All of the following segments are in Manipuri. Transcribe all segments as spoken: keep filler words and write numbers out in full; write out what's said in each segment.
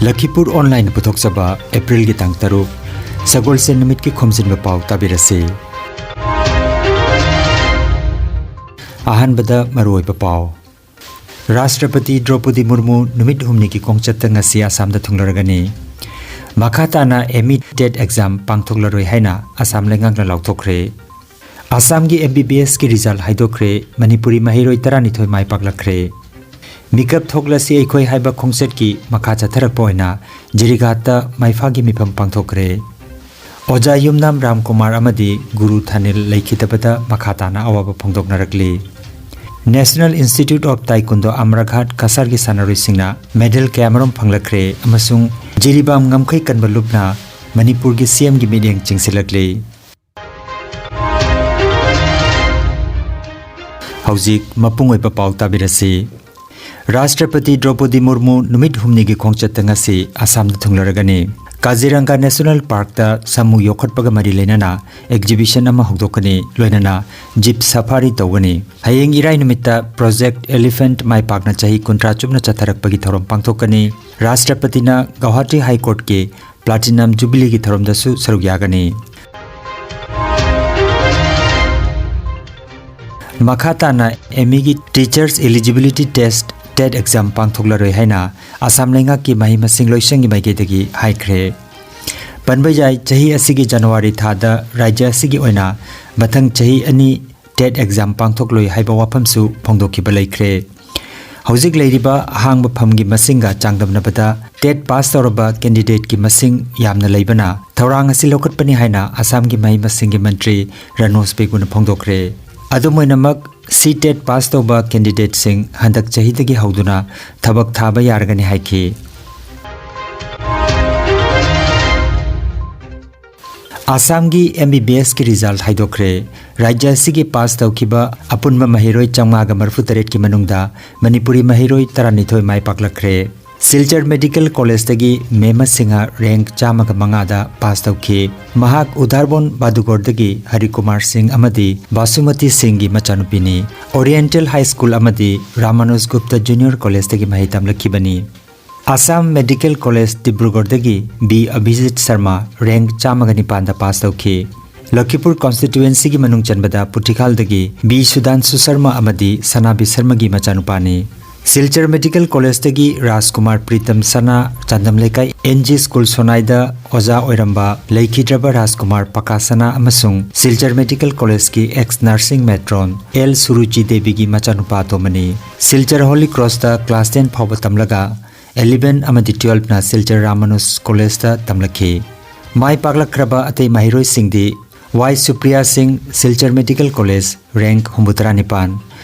ꯂꯈꯤꯄꯨꯔ ꯑꯣꯟꯂꯥꯏꯟꯅ ꯄꯨꯊꯣꯛꯆꯕ ꯑꯦꯄ꯭ꯔꯤꯜꯒꯤ ꯇꯥꯡ ꯇꯔꯨꯛ, ꯁꯒꯣꯜꯁꯦꯟ ꯅꯨꯃꯤꯠꯀꯤ ꯈꯣꯝꯖꯤꯟꯕ ꯄꯥꯎ ꯇꯥꯕꯤꯔꯁꯤ꯫ ꯑꯍꯥꯟꯕꯗ ꯃꯔꯨꯑꯣꯏꯕ ꯄꯥꯎ꯫ ꯔꯥꯁꯇ꯭ꯔꯄꯇꯤ ꯗ꯭ꯔꯧꯄꯗꯤ ꯃꯨꯔꯃꯨ ꯅꯨꯃꯤꯠ ꯍꯨꯝꯅꯤꯒꯤ ꯈꯣꯡꯆꯠꯇ ꯉꯁꯤ ꯑꯁꯥꯝꯗ ꯊꯨꯡꯂꯔꯒꯅꯤ꯫ ꯃꯈꯥ ꯇꯥꯅ ꯑꯦꯝ ꯏ ꯇꯦꯠ ꯑꯦꯛꯖꯥꯝ ꯄꯥꯡꯊꯣꯛꯂꯔꯣꯏ ꯍꯥꯏꯅ ꯑꯁꯥꯝ ꯂꯩꯉꯥꯛꯅ ꯂꯥꯎꯊꯣꯛꯈ꯭ꯔꯦ꯫ ꯑꯁꯥꯝꯒꯤ ꯑꯦꯝ ꯕꯤ ꯕꯤ ꯑꯦꯁꯀꯤ ꯔꯤꯖꯜ ꯍꯥꯏꯗꯣꯛꯈ꯭ꯔꯦ꯫ ꯃꯅꯤꯄꯨꯔꯤ ꯃꯍꯩꯔꯣꯏ ꯇꯔꯥꯅꯤꯊꯣꯏ ꯃꯥꯏ ꯄꯥꯛꯂꯛꯈ꯭ꯔꯦ꯫ ꯃꯤꯀꯞ ꯊꯣꯛꯂꯁꯤ ꯑꯩꯈꯣꯏ ꯍꯥꯏꯕ ꯈꯣꯡꯆꯠꯀꯤ ꯃꯈꯥ ꯆꯠꯊꯔꯛꯄ ꯑꯣꯏꯅ ꯖꯤꯔꯤꯒꯥꯠꯇ ꯃꯩꯐꯥꯒꯤ ꯃꯤꯐꯝ ꯄꯥꯡꯊꯣꯛꯈ꯭ꯔꯦ꯫ ꯑꯣꯖꯥ ꯌꯨꯝꯅꯥꯝ ꯔꯥꯝꯀꯨꯃꯥꯔ ꯑꯃꯗꯤ ꯒꯨꯔꯨ ꯊꯥꯅꯤꯜ ꯂꯩꯈꯤꯗꯕꯗ ꯃꯈꯥ ꯇꯥꯅ ꯑꯋꯥꯕ ꯐꯣꯡꯗꯣꯛꯅꯔꯛꯂꯤ꯫ National Institute of Taekwondo ꯑꯃꯔꯥꯘꯥꯠ ꯀꯁꯥꯔꯒꯤ ꯁꯥꯟꯅꯔꯣꯏꯁꯤꯡꯅ ꯃꯦꯗꯜ ꯀꯌꯥꯃꯔꯨꯝ ꯐꯪꯂꯛꯈ꯭ꯔꯦ ꯑꯃꯁꯨꯡ ꯖꯤꯔꯤꯕꯥꯝ ꯉꯝꯈꯩ ꯀꯟꯕ ꯂꯨꯞꯅ ꯃꯅꯤꯄꯨꯔꯒꯤ ꯁꯤ ꯑꯦꯝꯒꯤ ꯃꯤꯠꯌꯦꯡ ꯆꯤꯡꯁꯤꯜꯂꯛꯂꯤ꯫ ꯍꯧꯖꯤꯛ ꯃꯄꯨꯡ ꯑꯣꯏꯕ ꯄꯥꯎ ꯇꯥꯕꯤꯔꯁꯤ꯫ ꯔꯥꯁꯇ꯭ꯔꯄꯇꯤ ꯗ꯭ꯔꯧꯄꯗꯤ ꯃꯨꯔꯃꯨ ꯅꯨꯃꯤꯠ ꯍꯨꯝꯅꯤꯒꯤ ꯈꯣꯡꯆꯠꯇ ꯉꯁꯤ ꯑꯁꯥꯝꯗ ꯊꯨꯡꯂꯔꯒꯅꯤ꯫ ꯀꯥꯖꯤꯔꯪꯒꯥ ꯅꯦꯁꯅꯦꯜ ꯄꯥꯔꯛꯇ ꯁꯥꯃꯨ ꯌꯣꯛꯈꯠꯄꯒ ꯃꯔꯤ ꯂꯩꯅꯅ ꯑꯦꯛꯖꯤꯕꯤꯁꯟ ꯑꯃ ꯍꯧꯗꯣꯛꯀꯅꯤ, ꯂꯣꯏꯅꯅ ꯖꯤꯞ ꯁꯐꯥꯔꯤ ꯇꯧꯒꯅꯤ꯫ ꯍꯌꯦꯡ ꯏꯔꯥꯏ ꯅꯨꯃꯤꯠꯇ ꯄ꯭ꯔꯣꯖꯦꯛ ꯑꯦꯂꯤꯐꯦꯟꯠ ꯃꯥꯏ ꯄꯥꯛꯅ ꯆꯍꯤ ꯀꯨꯟꯊ꯭ꯔꯥ ꯆꯨꯞꯅ ꯆꯠꯊꯔꯛꯄꯒꯤ ꯊꯧꯔꯝ ꯄꯥꯡꯊꯣꯛꯀꯅꯤ꯫ ꯔꯥꯁꯇ꯭ꯔꯄꯇꯤꯅ ꯒꯧꯍꯥꯇꯤ ꯍꯥꯏ ꯀꯣꯔꯠꯀꯤ ꯄ꯭ꯂꯥꯇꯤꯅꯝ ꯖꯨꯕꯤꯂꯤꯒꯤ ꯊꯧꯔꯝꯗꯁꯨ ꯁꯔꯨꯛ ꯌꯥꯒꯅꯤ꯫ ꯃꯈꯥ ꯇꯥꯅ ꯑꯦꯝ ꯏꯒꯤ Teachers Eligibility Test, ꯇꯦꯠ ꯑꯦꯛꯖꯥꯝ ꯄꯥꯡꯊꯣꯛꯂꯔꯣꯏ ꯍꯥꯏꯅ ꯑꯁꯥꯝ ꯂꯩꯉꯥꯛꯀꯤ ꯃꯍꯩ ꯃꯁꯤꯡ ꯂꯣꯏꯁꯪꯒꯤ ꯃꯥꯏꯀꯩꯗꯒꯤ ꯍꯥꯏꯈ꯭ꯔꯦ꯫ ꯄꯟꯕ ꯌꯥꯏ, ꯆꯍꯤ ꯑꯁꯤꯒꯤ ꯖꯅꯋꯥꯔꯤ ꯊꯥꯗ ꯔꯥꯖ꯭ꯌ ꯑꯁꯤꯒꯤ ꯑꯣꯏꯅ ꯃꯊꯪ ꯆꯍꯤ ꯑꯅꯤ ꯇꯦꯠ ꯑꯦꯛꯖꯥꯝ ꯄꯥꯡꯊꯣꯛꯂꯣꯏ ꯍꯥꯏꯕ ꯋꯥꯐꯝꯁꯨ ꯐꯣꯡꯗꯣꯛꯈꯤꯕ ꯂꯩꯈ꯭ꯔꯦ꯫ ꯍꯧꯖꯤꯛ ꯂꯩꯔꯤꯕ ꯑꯍꯥꯡꯕ ꯐꯝꯒꯤ ꯃꯁꯤꯡꯒ ꯆꯥꯡꯗꯝꯅꯕꯗ ꯇꯦꯠ ꯄꯥꯁ ꯇꯧꯔꯕ ꯀꯦꯟꯗꯤꯗꯦꯠꯀꯤ ꯃꯁꯤꯡ ꯌꯥꯝꯅ ꯂꯩꯕꯅ ꯊꯧꯔꯥꯡ ꯑꯁꯤ ꯂꯧꯈꯠꯄꯅꯤ ꯍꯥꯏꯅ ꯑꯁꯥꯝꯒꯤ ꯃꯍꯩ ꯃꯁꯤꯡꯒꯤ ꯃꯟꯇ꯭ꯔꯤ ꯔꯅꯣꯖ ꯄꯦꯒꯨꯅ ꯐꯣꯡꯗꯣꯛꯈ꯭ꯔꯦ꯫ ꯑꯗꯨꯝ ꯑꯣꯏꯅꯃꯛ, ꯁꯤ ꯇꯦꯠ ꯄꯥꯁ ꯇꯧꯕ ꯀꯦꯟꯗꯤꯗꯦꯠꯁꯤꯡ ꯍꯟꯗꯛ ꯆꯍꯤꯗꯒꯤ ꯍꯧꯗꯨꯅ ꯊꯕꯛ ꯊꯥꯕ ꯌꯥꯔꯒꯅꯤ ꯍꯥꯏꯈꯤ꯫ ꯑꯁꯥꯝꯒꯤ ꯑꯦꯝ ꯕꯤ ꯕꯤ ꯑꯦꯁꯀꯤ ꯔꯤꯖꯜ ꯍꯥꯏꯗꯣꯛꯈ꯭ꯔꯦ꯫ ꯔꯥꯖ꯭ꯌ ꯑꯁꯤꯒꯤ ꯄꯥꯁ ꯇꯧꯈꯤꯕ ꯑꯄꯨꯟꯕ ꯃꯍꯩꯔꯣꯏ ꯆꯥꯝꯃꯉꯥꯒ ꯃꯔꯤꯐꯨ ꯇꯔꯦꯠꯀꯤ ꯃꯅꯨꯡꯗ ꯃꯅꯤꯄꯨꯔꯤ ꯃꯍꯩꯔꯣꯏ ꯇꯔꯥꯅꯤꯊꯣꯏ ꯃꯥꯏ ꯄꯥꯛꯂꯛꯈ꯭ꯔꯦ꯫ ꯁꯤꯜꯆꯔ ꯃꯦꯗꯤꯀꯦꯜ ꯀꯣꯂꯦꯖꯇꯒꯤ ꯃꯦꯃ ꯁꯤꯡꯍ ꯔꯦꯡꯛ ꯆꯥꯝꯃꯒ ꯃꯉꯥꯗ ꯄꯥꯁ ꯇꯧꯈꯤ꯫ ꯃꯍꯥꯛ ꯎꯗꯥꯔꯕꯣꯟ ꯕꯥꯗꯨꯒꯣꯔꯗꯒꯤ ꯍꯔꯤꯀꯨꯃꯥꯔ ꯁꯤꯡ ꯑꯃꯗꯤ ꯕꯥꯁꯨꯃꯇꯤ ꯁꯤꯡꯒꯤ ꯃꯆꯥꯅꯨꯄꯤꯅꯤ꯫ ꯑꯣꯔꯤꯌꯦꯟꯇꯦꯜ ꯍꯥꯏ ꯁ꯭ꯀꯨꯜ ꯑꯃꯗꯤ ꯔꯥꯃꯥꯅꯨꯖ ꯒꯨꯞꯇ ꯖꯨꯅꯤꯌꯔ ꯀꯣꯂꯦꯖꯇꯒꯤ ꯃꯍꯩ ꯇꯝꯂꯛꯈꯤꯕꯅꯤ꯫ ꯑꯁꯥꯝ ꯃꯦꯗꯤꯀꯦꯜ ꯀꯣꯂꯦꯖ ꯗꯤꯕ꯭ꯔꯨꯒꯔꯗꯒꯤ ꯕꯤ ꯑꯚꯤꯖꯤꯠ ꯁꯔꯃ ꯔꯦꯡꯛ ꯆꯥꯝꯃꯒ ꯅꯤꯄꯥꯟꯗ ꯄꯥꯁ ꯇꯧꯈꯤ꯫ ꯂꯈꯤꯄꯨꯔ ꯀꯣꯟꯁꯇꯤꯇ꯭ꯋꯦꯟꯁꯤꯒꯤ ꯃꯅꯨꯡ ꯆꯟꯕꯗ ꯄꯨꯊꯤꯈꯥꯜꯗꯒꯤ ꯕꯤ ꯁꯨꯗꯥꯟꯁꯨ ꯁꯔꯃ ꯑꯃꯗꯤ ꯁꯅꯥꯕꯤ ꯁꯔꯃꯒꯤ ꯃꯆꯥꯅꯨꯄꯥꯅꯤ꯫ ꯁꯤꯜꯆꯔ ꯃꯦꯗꯤꯀꯦꯜ ꯀꯣꯂꯦꯖꯇꯒꯤ ꯔꯥꯖꯀꯨꯃꯥꯔ ꯄ꯭ꯔꯤꯇꯝ ꯁꯅꯥ, ꯆꯥꯟꯗꯝ ꯂꯩꯀꯥꯏ ꯑꯦꯟ ꯖꯤ ꯁ꯭ꯀꯨꯜ ꯁꯣꯅꯥꯏꯗ ꯑꯣꯖꯥ ꯑꯣꯏꯔꯝꯕ ꯂꯩꯈꯤꯗ꯭ꯔꯕ ꯔꯥꯖꯀꯨꯃꯥꯔ ꯄꯀꯥꯁꯅꯥ ꯑꯃꯁꯨꯡ ꯁꯤꯜꯆꯔ ꯃꯦꯗꯤꯀꯦꯜ ꯀꯣꯂꯦꯖꯀꯤ ꯑꯦꯛꯁ ꯅꯔꯁꯤꯡ ꯃꯦꯇ꯭ꯔꯣꯟ ꯑꯦꯜ ꯁꯨꯔꯨꯆꯤ ꯗꯦꯕꯤꯒꯤ ꯃꯆꯥꯅꯨꯄꯥ ꯑꯇꯣꯝꯕꯅꯤ꯫ ꯁꯤꯜꯆꯔ ꯍꯣꯂꯤ ꯀ꯭ꯔꯣꯁꯇ ꯀ꯭ꯂꯥꯁ ꯇꯦꯟ ꯐꯥꯎꯕ ꯇꯝꯂꯒ ꯑꯦꯂꯤꯚꯦꯟ ꯑꯃꯗꯤ ꯇꯨꯌꯦꯜꯐꯅ ꯁꯤꯜꯆꯔ ꯔꯥꯃꯥꯅꯨꯖ ꯀꯣꯂꯦꯖꯇ ꯇꯝꯂꯛꯈꯤ꯫ ꯃꯥꯏ ꯄꯥꯛꯂꯛꯈ꯭ꯔꯕ ꯑꯇꯩ ꯃꯍꯩꯔꯣꯏꯁꯤꯡꯗꯤ ꯋꯥꯏ ꯁꯨꯄ꯭ꯔꯤꯌꯥ ꯁꯤꯡ, ꯁꯤꯜꯆꯔ ꯃꯦꯗꯤꯀꯦꯜ ꯀꯣꯂꯦꯖ, ꯔꯦꯡꯛ ꯍꯨꯝꯐꯨꯇꯔꯥ ꯅꯤꯄꯥꯟ,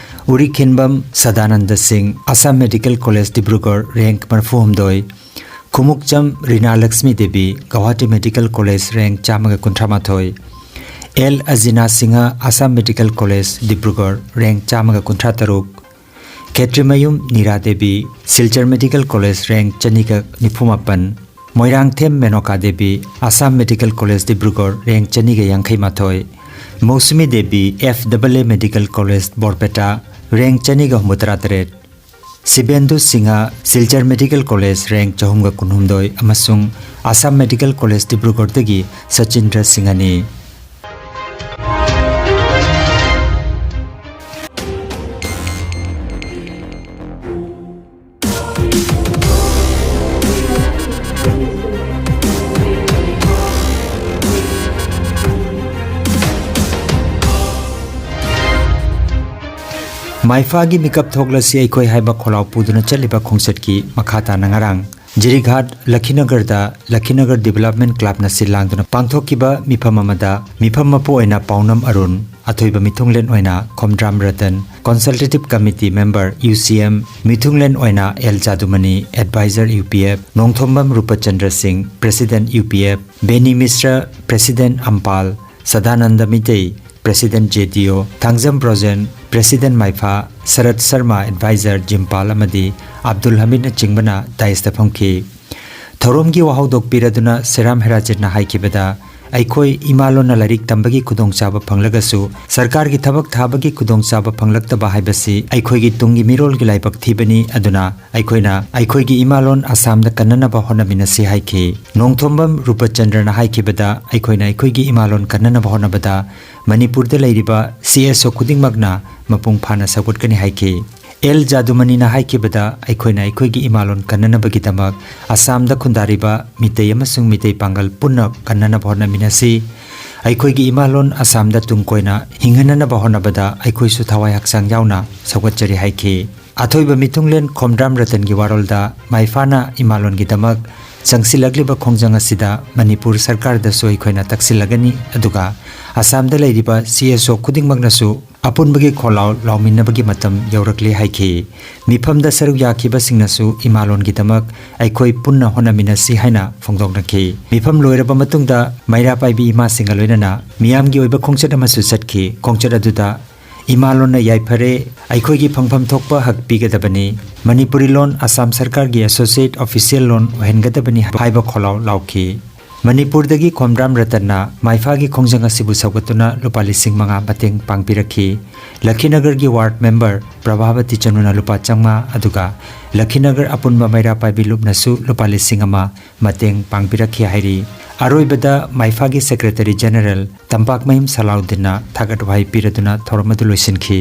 Urikhinbam Sadananda Singh, Assam medical college Dibrugarh, rank ꯃꯔꯤꯐꯨ ꯍꯨꯝꯗꯣꯏ, Khumukcham Rina Lakshmi Devi, Guwahati medical college, rank ꯆꯥꯝꯃꯒ ꯀꯨꯟꯊ꯭ꯔꯥ ꯃꯥꯊꯣꯏ, L Ajina Singha, Assam medical college Dibrugarh, rank ꯆꯥꯝꯃꯒ ꯀꯨꯟꯊ꯭ꯔꯥ ꯇꯔꯨꯛ, Khetrimayum Nira Devi, Silchar medical college, rank ꯆꯅꯤꯒ ꯅꯤꯐꯨ ꯃꯥꯄꯟ, Moirangthem Menoka Devi, Assam medical college Dibrugarh, rank ꯆꯅꯤꯒ ꯌꯥꯡꯈꯩ ꯃꯥꯊꯣꯏ, Mousumi Devi, F double A medical college Barpeta, rank ꯆꯅꯤꯒ ꯍꯨꯝꯐꯨꯇꯔꯥ ꯇꯔꯦꯠ, Sibendu Singha, Silchar medical college, rank ꯆꯍꯨꯝꯒ ꯀꯨꯟꯍꯨꯝꯗꯣꯏ ꯑꯃꯁꯨꯡ ꯑꯁꯥꯝ ꯃꯦꯗꯤꯀꯦꯜ ꯀꯣꯂꯦꯖ ꯗꯤꯕ꯭ꯔꯨꯒꯔꯗꯒꯤ ꯁꯆꯤꯟꯗ꯭ꯔ ꯁꯤꯡꯍꯅꯤ꯫ ꯃꯥꯏꯐꯥꯒꯤ ꯃꯤꯀꯞ ꯊꯣꯛꯂꯁꯤ ꯑꯩꯈꯣꯏ ꯍꯥꯏꯕ ꯈꯣꯜꯂꯥꯎ ꯄꯨꯗꯨꯅ ꯆꯠꯂꯤꯕ ꯈꯣꯡꯆꯠꯀꯤ ꯃꯈꯥ ꯇꯥꯅ ꯉꯔꯥꯡ ꯖꯤꯔꯤꯘꯥꯠ ꯂꯈꯤꯅꯒꯔꯗ ꯂꯈꯤꯅꯒꯔ ꯗꯤꯚꯦꯂꯞꯃꯦꯟ ꯀ꯭ꯂꯕꯅ ꯁꯤꯜ ꯂꯥꯡꯗꯨꯅ ꯄꯥꯡꯊꯣꯛꯈꯤꯕ ꯃꯤꯐꯝ ꯑꯃꯗ ꯃꯤꯐꯝ ꯃꯄꯨ ꯑꯣꯏꯅ ꯄꯥꯎꯅꯝ ꯑꯔꯨꯟ, ꯑꯊꯣꯏꯕ ꯃꯤꯊꯨꯡꯂꯦꯟ ꯑꯣꯏꯅ Khomdram Ratan, consultative committee member U C M, ꯃꯤꯊꯨꯡꯂꯦꯟ ꯑꯣꯏꯅ L Jadumani, adviser U P F, Nongthombam Rupchandra Singh, president U P F, Beni Mishra, president Ampal, Sadananda Meitei, president J D O, Thangjam Brojen, president Maipha, Sarat Sarma, adviser Jimpal ꯑꯃꯗꯤ ꯑꯕꯗꯨꯜ ꯍꯃꯤꯗꯅꯆꯤꯡꯕꯅ ꯗꯥꯏꯁꯇ ꯐꯝꯈꯤ꯫ ꯊꯧꯔꯝꯒꯤ ꯋꯥꯍꯧꯗꯣꯛ ꯄꯤꯔꯗꯨꯅ ꯁꯦꯔꯥꯝ ꯍꯦꯔꯥꯖꯤꯠꯅ ꯍꯥꯏꯈꯤꯕꯗ, ꯑꯩꯈꯣꯏ ꯏꯃꯥ ꯂꯣꯟꯅ ꯂꯥꯏꯔꯤꯛ ꯇꯝꯕꯒꯤ ꯈꯨꯗꯣꯡꯆꯥꯕ ꯐꯪꯂꯒꯁꯨ ꯁꯔꯀꯥꯔꯒꯤ ꯊꯕꯛ ꯊꯥꯕꯒꯤ ꯈꯨꯗꯣꯡꯆꯥꯕ ꯐꯪꯂꯛꯇꯕ ꯍꯥꯏꯕꯁꯤ ꯑꯩꯈꯣꯏꯒꯤ ꯇꯨꯡꯒꯤ ꯃꯤꯔꯣꯜꯒꯤ ꯂꯥꯏꯕꯛ ꯊꯤꯕꯅꯤ꯫ ꯑꯗꯨꯅ ꯑꯩꯈꯣꯏꯅ ꯑꯩꯈꯣꯏꯒꯤ ꯏꯃꯥ ꯂꯣꯟ ꯑꯁꯥꯝꯗ ꯀꯟꯅꯅꯕ ꯍꯣꯠꯅꯃꯤꯟꯅꯁꯤ ꯍꯥꯏꯈꯤ꯫ ꯅꯣꯡꯊꯣꯝꯕꯝ ꯔꯨꯄꯆꯟꯗ꯭ꯔꯅ ꯍꯥꯏꯈꯤꯕꯗ, ꯑꯩꯈꯣꯏꯅ ꯑꯩꯈꯣꯏꯒꯤ ꯏꯃꯥ ꯂꯣꯟ ꯀꯟꯅꯅꯕ ꯍꯣꯠꯅꯕꯗ ꯃꯅꯤꯄꯨꯔꯗ ꯂꯩꯔꯤꯕ C S O ꯈꯨꯗꯤꯡꯃꯛꯅ ꯃꯄꯨꯡ ꯐꯥꯅ ꯁꯧꯒꯠꯀꯅꯤ ꯍꯥꯏꯈꯤ꯫ ꯑꯦꯜ ꯖꯥꯗꯨꯃꯅꯤꯅ ꯍꯥꯏꯈꯤꯕꯗ, ꯑꯩꯈꯣꯏꯅ ꯑꯩꯈꯣꯏꯒꯤ ꯏꯃꯥ ꯂꯣꯟ ꯀꯟꯅꯅꯕꯒꯤꯗꯃꯛ ꯑꯁꯥꯝꯗ ꯈꯨꯟꯗꯥꯔꯤꯕ ꯃꯤꯇꯩ ꯑꯃꯁꯨꯡ ꯃꯤꯇꯩ ꯄꯥꯡꯒꯜ ꯄꯨꯟꯅ ꯀꯟꯅꯅꯕ ꯍꯣꯠꯅꯃꯤꯟꯅꯁꯤ꯫ ꯑꯩꯈꯣꯏꯒꯤ ꯏꯃꯥ ꯂꯣꯟ ꯑꯁꯥꯝꯗ ꯇꯨꯡ ꯀꯣꯏꯅ ꯍꯤꯡꯍꯟꯅꯅꯕ ꯍꯣꯠꯅꯕꯗ ꯑꯩꯈꯣꯏꯁꯨ ꯊꯋꯥꯏ ꯍꯛꯆꯥꯡ ꯌꯥꯎꯅ ꯁꯧꯒꯠꯆꯔꯤ ꯍꯥꯏꯈꯤ꯫ ꯑꯊꯣꯏꯕ ꯃꯤꯊꯨꯡꯂꯦꯟ ꯈꯣꯝꯗ꯭ꯔꯥꯝ ꯔꯇꯟꯒꯤ ꯋꯥꯔꯣꯜꯗ, ꯃꯥꯏꯐꯥꯅ ꯏꯃꯥ ꯂꯣꯟꯒꯤꯗꯃꯛ ꯆꯪꯁꯤꯜꯂꯛꯂꯤꯕ ꯈꯣꯡꯖꯪ ꯑꯁꯤꯗ ꯃꯅꯤꯄꯨꯔ ꯁꯔꯀꯥꯔꯗꯁꯨ ꯑꯩꯈꯣꯏꯅ ꯇꯛꯁꯤꯜꯂꯒꯅꯤ, ꯑꯗꯨꯒ ꯑꯁꯥꯝꯗ ꯂꯩꯔꯤꯕ C S O ꯈꯨꯗꯤꯡꯃꯛꯅꯁꯨ ꯑꯄꯨꯟꯕꯒꯤ ꯈꯣꯜꯂꯥꯎ ꯂꯥꯎꯃꯤꯟꯅꯕꯒꯤ ꯃꯇꯝ ꯌꯧꯔꯛꯂꯦ ꯍꯥꯏꯈꯤ꯫ ꯃꯤꯐꯝꯗ ꯁꯔꯨꯛ ꯌꯥꯈꯤꯕꯁꯤꯡꯅꯁꯨ ꯏꯃꯥ ꯂꯣꯟꯒꯤꯗꯃꯛ ꯑꯩꯈꯣꯏ ꯄꯨꯟꯅ ꯍꯣꯠꯅꯃꯤꯟꯅꯁꯤ ꯍꯥꯏꯅ ꯐꯣꯡꯗꯣꯛꯅꯈꯤ꯫ ꯃꯤꯐꯝ ꯂꯣꯏꯔꯕ ꯃꯇꯨꯡꯗ ꯃꯩꯔꯥ ꯄꯥꯏꯕꯤ ꯏꯃꯥꯁꯤꯡꯒ ꯂꯣꯏꯅꯅ ꯃꯤꯌꯥꯝꯒꯤ ꯑꯣꯏꯕ ꯈꯣꯡꯆꯠ ꯑꯃꯁꯨ ꯆꯠꯈꯤ꯫ ꯈꯣꯡꯆꯠ ꯑꯗꯨꯗ ꯏꯃꯥ ꯂꯣꯟꯅ ꯌꯥꯏꯐꯔꯦ, ꯑꯩꯈꯣꯏꯒꯤ ꯐꯪꯐꯝ ꯊꯣꯛꯄ ꯍꯛ ꯄꯤꯒꯗꯕꯅꯤ, ꯃꯅꯤꯄꯨꯔꯤ ꯂꯣꯟ ꯑꯁꯥꯝ ꯁꯔꯀꯥꯔꯒꯤ associate official ꯂꯣꯟ ꯑꯣꯏꯍꯟꯒꯗꯕꯅꯤ ꯍꯥꯏꯕ ꯈꯣꯜꯂꯥꯎ ꯂꯥꯎꯈꯤ꯫ ꯃꯅꯤꯄꯨꯔꯗꯒꯤ ꯈꯣꯝꯗ꯭ꯔꯥꯝ ꯔꯇꯟꯅ ꯃꯥꯏꯐꯥꯒꯤ ꯈꯣꯡꯖꯪ ꯑꯁꯤꯕꯨ ꯁꯧꯒꯠꯇꯨꯅ ꯂꯨꯄꯥ ꯂꯤꯁꯤꯡ ꯃꯉꯥ ꯃꯇꯦꯡ ꯄꯥꯡꯕꯤꯔꯛꯈꯤ꯫ ꯂꯈꯤꯅꯒꯔꯒꯤ ward member ꯄ꯭ꯔꯚꯥꯕꯇꯤ ꯆꯅꯨꯅ ꯂꯨꯄꯥ ꯆꯥꯝꯃꯉꯥ, ꯑꯗꯨꯒ ꯂꯈꯤꯅꯒꯔ ꯑꯄꯨꯟꯕ ꯃꯩꯔꯥ ꯄꯥꯏꯕꯤ ꯂꯨꯞꯅꯁꯨ ꯂꯨꯄꯥ ꯂꯤꯁꯤꯡ ꯑꯃ ꯃꯇꯦꯡ ꯄꯥꯡꯕꯤꯔꯛꯈꯤ ꯍꯥꯏꯔꯤ꯫ ꯑꯔꯣꯏꯕꯗ ꯃꯥꯏꯐꯥꯒꯤ secretary general ꯇꯝꯄꯥꯛꯃꯌꯨꯝ ꯁꯂꯥꯎꯗꯤꯟꯅ ꯊꯥꯒꯠ ꯋꯥꯍꯩ ꯄꯤꯔꯗꯨꯅ ꯊꯧꯔꯝ ꯑꯗꯨ ꯂꯣꯏꯁꯤꯟꯈꯤ꯫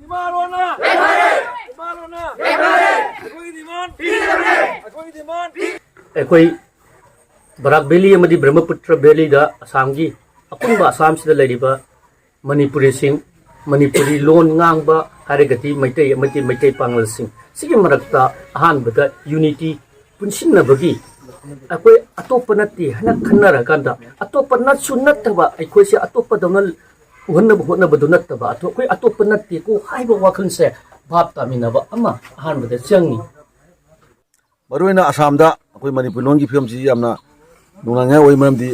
ꯏꯃꯥ ꯂꯣꯟꯅ! ꯏꯃꯥ ꯂꯣꯟꯅ! ꯑꯩꯈꯣꯏꯒꯤ demand! ꯑꯩꯈꯣꯏꯒꯤ demand! ꯑꯩꯈꯣꯏ ꯕꯔꯥꯛ ꯚꯦꯂꯤ ꯑꯃꯗꯤ ꯕ꯭ꯔꯍ꯭ꯃꯄꯨꯇ꯭ꯔ ꯚꯦꯂꯤꯗ ꯑꯁꯥꯝꯒꯤ, ꯑꯄꯨꯟꯕ ꯑꯁꯥꯝꯁꯤꯗ ꯂꯩꯔꯤꯕ ꯃꯅꯤꯄꯨꯔꯤꯁꯤꯡ, ꯃꯅꯤꯄꯨꯔꯤ ꯂꯣꯟ ꯉꯥꯡꯕ ꯍꯥꯏꯔꯒꯗꯤ ꯃꯩꯇꯩ ꯑꯃꯗꯤ ꯃꯩꯇꯩ ꯄꯥꯉꯜꯁꯤꯡ, ꯁꯤꯒꯤ ꯃꯔꯛꯇ ꯑꯍꯥꯟꯕꯗ unity, ꯄꯨꯟꯁꯤꯟꯅꯕꯒꯤ, ꯑꯩꯈꯣꯏ ꯑꯇꯣꯞꯄ ꯅꯠꯇꯦ ꯍꯥꯏꯅ ꯈꯟꯅꯔꯀꯥꯟꯗ, ꯑꯇꯣꯞꯄ ꯅꯠꯁꯨ ꯅꯠꯇꯕ, ꯑꯩꯈꯣꯏꯁꯦ ꯑꯇꯣꯞꯄꯗꯧꯅ ꯎꯍꯟꯅꯕ ꯍꯣꯠꯅꯕꯗꯨ ꯅꯠꯇꯕ, ꯑꯇꯣ-, ꯑꯩꯈꯣꯏ ꯑꯇꯣꯞꯄ ꯅꯠꯇꯦꯀꯣ ꯍꯥꯏꯕ ꯋꯥꯈꯜꯁꯦ ꯚꯥꯞ ꯇꯥꯃꯤꯟꯅꯕ ꯑꯃ ꯑꯍꯥꯟꯕꯗ ꯆꯪꯉꯤ꯫ ꯃꯔꯨꯑꯣꯏꯅ ꯑꯁꯥꯝꯗ ꯑꯩꯈꯣꯏ ꯃꯅꯤꯄꯨꯔ ꯂꯣꯟꯒꯤ ꯐꯤꯕꯝꯁꯤ ꯌꯥꯝꯅ ꯅꯨꯡꯅꯥꯡꯅꯤꯡꯉꯥꯏ ꯑꯣꯏ, ꯃꯔꯝꯗꯤ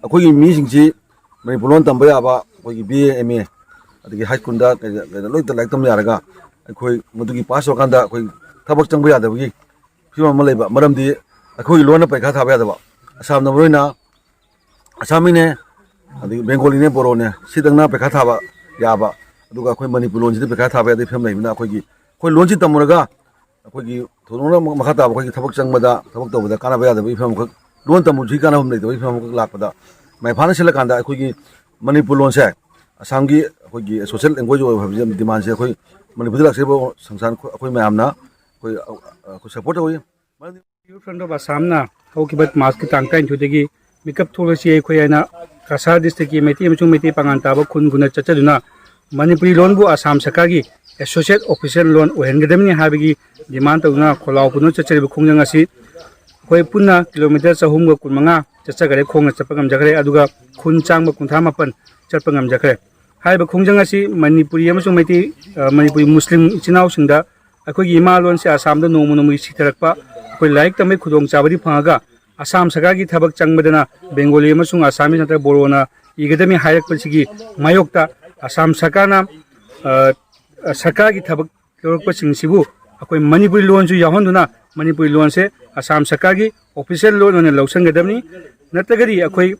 ꯑꯩꯈꯣꯏꯒꯤ ꯃꯤꯁꯤꯡꯁꯤ ꯃꯅꯤꯄꯨꯔ ꯂꯣꯟ ꯇꯝꯕ ꯌꯥꯕ ꯑꯩꯈꯣꯏꯒꯤ B A, M A, ꯑꯗꯒꯤ high schoolꯗ ꯀꯩꯗ, ꯀꯩꯗ ꯂꯣꯏ ꯂꯥꯏꯔꯤꯛ ꯇꯝꯕ ꯌꯥꯔꯒ ꯑꯩꯈꯣꯏ ꯃꯗꯨꯒꯤ pass ꯇꯧꯔꯀꯥꯟꯗ ꯑꯩꯈꯣꯏ ꯊꯕꯛ ꯆꯪꯕ ꯌꯥꯗꯕꯒꯤ ꯐꯤꯕꯝ ꯑꯃ ꯂꯩꯕ, ꯃꯔꯝꯗꯤ ꯑꯩꯈꯣꯏꯒꯤ ꯂꯣꯟꯅ ꯄꯔꯤꯈꯥ ꯊꯥꯕ ꯌꯥꯗꯕ, ꯑꯁꯥꯝꯅ ꯃꯔꯨꯑꯣꯏꯅ ꯑꯁꯥꯃꯤꯅꯦ, ꯑꯗꯒꯤ ꯕꯦꯡꯒꯣꯂꯤꯅꯦ, ꯕꯣꯔꯣꯅꯦ, ꯁꯤꯗꯪꯅ ꯄꯔꯤꯈꯥ ꯊꯥꯕ ꯌꯥꯕ, ꯑꯗꯨꯒ ꯑꯩꯈꯣꯏ ꯃꯅꯤꯄꯨꯔ ꯂꯣꯟꯁꯤꯗꯤ ꯄꯔꯤꯈꯥ ꯊꯥꯕ ꯌꯥꯗꯕꯒꯤ ꯐꯤꯕꯝ ꯂꯩꯕꯅ ꯑꯩꯈꯣꯏꯒꯤ, ꯑꯩꯈꯣꯏ ꯂꯣꯟꯁꯤ ꯇꯝꯃꯨꯔꯒ ꯑꯩꯈꯣꯏꯒꯤ ꯊꯣꯏꯗꯣꯛꯅ ꯃꯈꯥ ꯇꯥꯕ ꯑꯩꯈꯣꯏꯒꯤ ꯊꯕꯛ ꯆꯪꯕꯗ, ꯊꯕꯛ ꯇꯧꯕꯗ ꯀꯥꯟꯅꯕ ꯌꯥꯗꯕꯒꯤ ꯐꯤꯕꯝ ꯑꯃꯈꯛ, ꯂꯣꯟ ꯇꯝꯕꯁꯤ ꯀꯥꯟꯅꯐꯝ ꯂꯩꯇꯕꯒꯤ ꯐꯤꯕꯝ ꯑꯃꯈꯛ ꯂꯥꯛꯄꯗ, ꯃꯥꯏ ꯄꯥꯛꯅ ꯁꯤꯜꯂꯀꯥꯟꯗ ꯑꯩꯈꯣꯏꯒꯤ ꯃꯅꯤꯄꯨꯔ ꯂꯣꯟꯁꯦ ꯑꯁꯥꯝꯒꯤ ꯑꯩꯈꯣꯏꯒꯤ social language ꯑꯣꯏꯕ ꯍꯥꯏꯕꯁꯤ ꯗꯤꯃꯥꯟꯁꯦ ꯑꯩꯈꯣꯏ ꯃꯅꯤꯄꯨꯔꯗ ꯂꯥꯛꯆꯔꯤꯕ ꯁꯪꯁꯊꯥꯟ ꯑꯩꯈꯣꯏ ꯃꯌꯥꯝꯅ ꯑꯩꯈꯣꯏ, ꯑꯩꯈꯣꯏ support ꯇꯧꯏ꯫ ꯃꯔꯝꯗꯤ Youth Front of Assam ꯅ ꯍꯧꯈꯤꯕ ꯃꯥꯔꯆꯀꯤ ꯇꯥꯡ ꯇꯔꯥꯅꯤꯊꯣꯏꯗꯒꯤ ꯃꯤꯀꯞ ꯊꯣꯛꯂꯁꯤ ꯑꯩꯈꯣꯏ ꯍꯥꯏꯅ ꯀꯁꯥꯔ district ꯀꯤ ꯃꯩꯇꯩ ꯑꯃꯁꯨꯡ ꯃꯩꯇꯩ ꯄꯥꯉꯜ ꯇꯥꯕ ꯈꯨꯟ ꯈꯨꯟꯅ ꯆꯠꯆꯗꯨꯅ ꯃꯅꯤꯄꯨꯔꯤ ꯂꯣꯟꯕꯨ ꯑꯁꯥꯝ ꯁꯔꯀꯥꯔꯒꯤ associate official ꯂꯣꯟ ꯑꯣꯏꯍꯟꯒꯗꯕꯅꯤ ꯍꯥꯏꯕꯒꯤ demand ꯇꯧꯗꯨꯅ ꯈꯣꯜꯂꯥꯎ ꯄꯨꯗꯨꯅ ꯆꯠꯆꯔꯤꯕ ꯈꯣꯡꯖꯪ ꯑꯁꯤ ꯑꯩꯈꯣꯏ ꯄꯨꯟꯅ kilometre ꯆꯍꯨꯝꯒ ꯀꯨꯟꯃꯉꯥ ꯆꯠꯆꯈꯔꯦ, ꯈꯣꯡꯅ ꯆꯠꯄ ꯉꯝꯖꯈ꯭ꯔꯦ꯫ ꯑꯗꯨꯒ ꯈꯨꯟ ꯆꯥꯝꯃ ꯀꯨꯟꯊ꯭ꯔꯥ ꯃꯥꯄꯟ ꯆꯠꯄ ꯉꯝꯖꯈ꯭ꯔꯦ꯫ ꯍꯥꯏꯔꯤꯕ ꯈꯣꯡꯖꯪ ꯑꯁꯤ ꯃꯅꯤꯄꯨꯔꯤ ꯑꯃꯁꯨꯡ ꯃꯩꯇꯩ, ꯑ, ꯃꯅꯤꯄꯨꯔꯤ ꯃꯨꯁꯂꯤꯝ ꯏꯆꯤꯟ ꯏꯅꯥꯎꯁꯤꯡꯗ ꯑꯩꯈꯣꯏꯒꯤ ꯏꯃꯥ ꯂꯣꯟꯁꯦ ꯑꯁꯥꯝꯗ ꯅꯣꯡꯃ ꯅꯣꯡꯃꯒꯤ ꯁꯤꯊꯔꯛꯄ, ꯑꯩꯈꯣꯏ ꯂꯥꯏꯔꯤꯛ ꯇꯝꯕꯒꯤ ꯈꯨꯗꯣꯡꯆꯥꯕꯗꯤ ꯐꯪꯉꯒ ꯑꯁꯥꯝ ꯁꯔꯀꯥꯔꯒꯤ ꯊꯕꯛ ꯆꯪꯕꯗꯅ ꯕꯦꯡꯒꯣꯂꯤ ꯑꯃꯁꯨꯡ ꯑꯁꯥꯃꯤꯁ ꯅꯠꯇ꯭ꯔꯒ ꯕꯣꯔꯣꯅ ꯏꯒꯗꯕꯅꯤ ꯍꯥꯏꯔꯛꯄꯁꯤꯒꯤ ꯃꯥꯌꯣꯛꯇ ꯑꯁꯥꯝ ꯁꯔꯀꯥꯔꯅ, ꯑ, ꯁꯔꯀꯥꯔꯒꯤ ꯊꯕꯛ ꯂꯧꯔꯛꯄꯁꯤꯡꯁꯤꯕꯨ ꯑꯩꯈꯣꯏ ꯃꯅꯤꯄꯨꯔꯤ ꯂꯣꯟꯁꯨ ꯌꯥꯎꯍꯟꯗꯨꯅ ꯃꯅꯤꯄꯨꯔꯤ ꯂꯣꯟꯁꯦ ꯑꯁꯥꯝ ꯁꯔꯀꯥꯔꯒꯤ official ꯂꯣꯟ ꯑꯣꯏꯅ ꯂꯧꯁꯤꯟꯒꯗꯕꯅꯤ꯫ ꯅꯠꯇ꯭ꯔꯒꯗꯤ ꯑꯩꯈꯣꯏ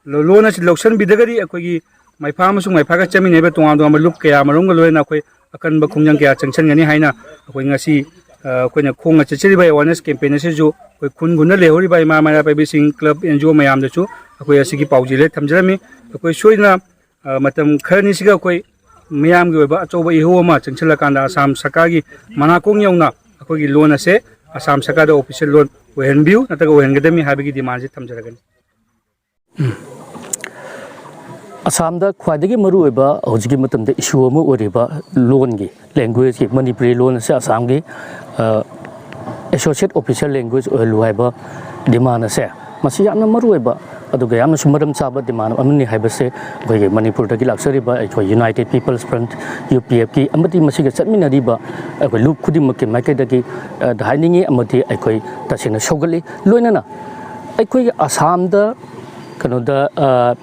ꯂꯣ-, ꯂꯣꯟ ꯑꯁꯤ ꯂꯧꯁꯤꯟꯕꯤꯗ꯭ꯔꯒꯗꯤ ꯑꯩꯈꯣꯏꯒꯤ ꯃꯩꯐꯥ ꯑꯃꯁꯨꯡ ꯃꯩꯐꯥꯒ ꯆꯠꯃꯤꯟꯅꯔꯤꯕ ꯇꯣꯉꯥꯟ ꯇꯣꯉꯥꯟꯕ ꯂꯨꯞ ꯀꯌꯥ ꯑꯃꯔꯣꯝꯒ ꯂꯣꯏꯅꯅ ꯑꯩꯈꯣꯏ ꯑꯀꯟꯕ ꯈꯣꯡꯖꯪ ꯀꯌꯥ ꯆꯪꯁꯤꯟꯒꯅꯤ ꯍꯥꯏꯅ ꯑꯩꯈꯣꯏ ꯉꯁꯤ, ꯑ, ꯑꯩꯈꯣꯏꯅ ꯈꯣꯡꯅ ꯆꯠꯆꯔꯤꯕ awareness campaign ꯑꯁꯤꯁꯨ ꯑꯩꯈꯣꯏ ꯈꯨꯟ ꯈꯨꯟꯗ ꯂꯩꯍꯧꯔꯤꯕ ꯏꯃꯥ ꯃꯩꯔꯥ ꯄꯥꯏꯕꯤꯁꯤꯡ, club, N G O ꯃꯌꯥꯝꯗꯁꯨ ꯑꯩꯈꯣꯏ ꯑꯁꯤꯒꯤ ꯄꯥꯎꯖꯦꯜ ꯍꯦꯛ ꯊꯝꯖꯔꯝꯃꯤ꯫ ꯑꯩꯈꯣꯏ ꯁꯣꯏꯗꯅ, ꯑ, ꯃꯇꯝ ꯈꯔꯅꯤꯁꯤꯒ ꯑꯩꯈꯣꯏ ꯃꯤꯌꯥꯝꯒꯤ ꯑꯣꯏꯕ ꯑꯆꯧꯕ ꯏꯍꯧ ꯑꯃ ꯆꯪꯁꯤꯜꯂꯀꯥꯟꯗ ꯑꯁꯥꯝ ꯁꯔꯀꯥꯔꯒꯤ ꯃꯅꯥꯀꯣꯡ ꯌꯧꯅ ꯑꯩꯈꯣꯏꯒꯤ ꯂꯣꯟ ꯑꯁꯦ ꯑꯁꯥꯝ ꯁꯔꯀꯥꯔꯗ official ꯂꯣꯟ ꯑꯣꯏꯍꯟꯕꯤꯌꯨ ꯅꯠꯇ꯭ꯔꯒ ꯑꯣꯏꯍꯟꯒꯗꯕꯅꯤ ꯍꯥꯏꯕꯒꯤ demand ꯁꯦ ꯊꯝꯖꯔꯒꯅꯤ꯫ ꯑꯁꯥꯝꯗ ꯈ꯭ꯋꯥꯏꯗꯒꯤ ꯃꯔꯨꯑꯣꯏꯕ ꯍꯧꯖꯤꯛꯀꯤ ꯃꯇꯝꯗ issue ꯑꯃ ꯑꯣꯏꯔꯤꯕ ꯂꯣꯟꯒꯤ, language ꯀꯤ, ꯃꯅꯤꯄꯨꯔꯤ ꯂꯣꯟ ꯑꯁꯤ ꯑꯁꯥꯝꯒꯤ, ꯑ, associate official language ꯑꯣꯏꯍꯜꯂꯨ ꯍꯥꯏꯕ demand ꯑꯁꯦ, ꯃꯁꯤ ꯌꯥꯝꯅ ꯃꯔꯨꯑꯣꯏꯕ ꯑꯗꯨꯒ ꯌꯥꯝꯅꯁꯨ ꯃꯔꯝ ꯆꯥꯕ demand ꯑꯃꯅꯤ ꯍꯥꯏꯕꯁꯦ ꯑꯩꯈꯣꯏꯒꯤ ꯃꯅꯤꯄꯨꯔꯗꯒꯤ ꯂꯥꯛꯆꯔꯤꯕ ꯑꯩꯈꯣꯏ United People's Front, U P F ꯀꯤ, ꯑꯃꯗꯤ ꯃꯁꯤꯒ ꯆꯠꯃꯤꯟꯅꯔꯤꯕ ꯑꯩꯈꯣꯏ ꯂꯨꯞ ꯈꯨꯗꯤꯡꯃꯛꯀꯤ ꯃꯥꯏꯀꯩꯗꯒꯤ, ꯑ, ꯍꯥꯏꯅꯤꯡꯉꯤ ꯑꯃꯗꯤ ꯑꯩꯈꯣꯏ ꯇꯁꯦꯡꯅ ꯁꯧꯒꯠꯂꯤ꯫ ꯂꯣꯏꯅꯅ ꯑꯩꯈꯣꯏꯒꯤ ꯑꯁꯥꯝꯗ ꯀꯩꯅꯣꯗ, ꯑ,